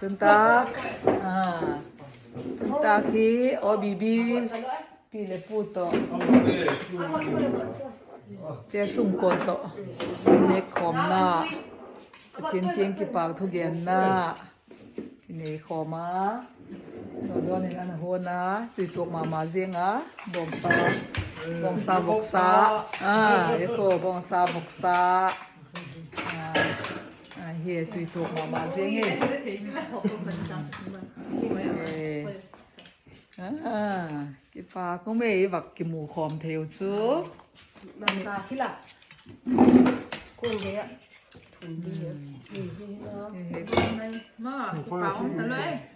Tuntak tuntak hi OBB pi le pu tawh te sungkawl tawh an nek khawmna Pathian keng ki pak thu genna ki nei khawm a chaw dawn in an hawn a tui tawk mah mah zing a bawngsa bawngsa vawksa ah bawngsa vawksa ah hi tui tawk mah mah zing hei ah ki pa ko mei vak ki mu khawm theu chu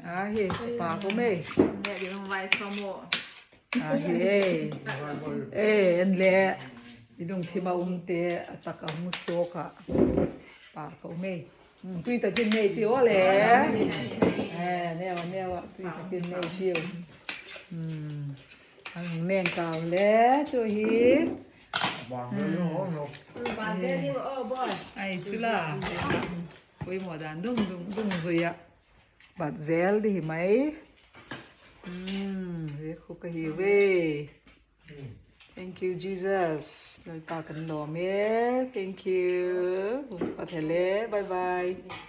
ah hi pa ko mei ah hi e en le i lung thim a um te a tak a hmu sawk a pa ko mei tui takin nei tiu a le neu neu a tui takin nei tiu a neng kau le tu hi ai chu la pawimawh dan dum dum dum zui a bat zel te hi mai umm he khu ka hi ve thank you Jesus Lalpa kan lawm e thank you bye bye.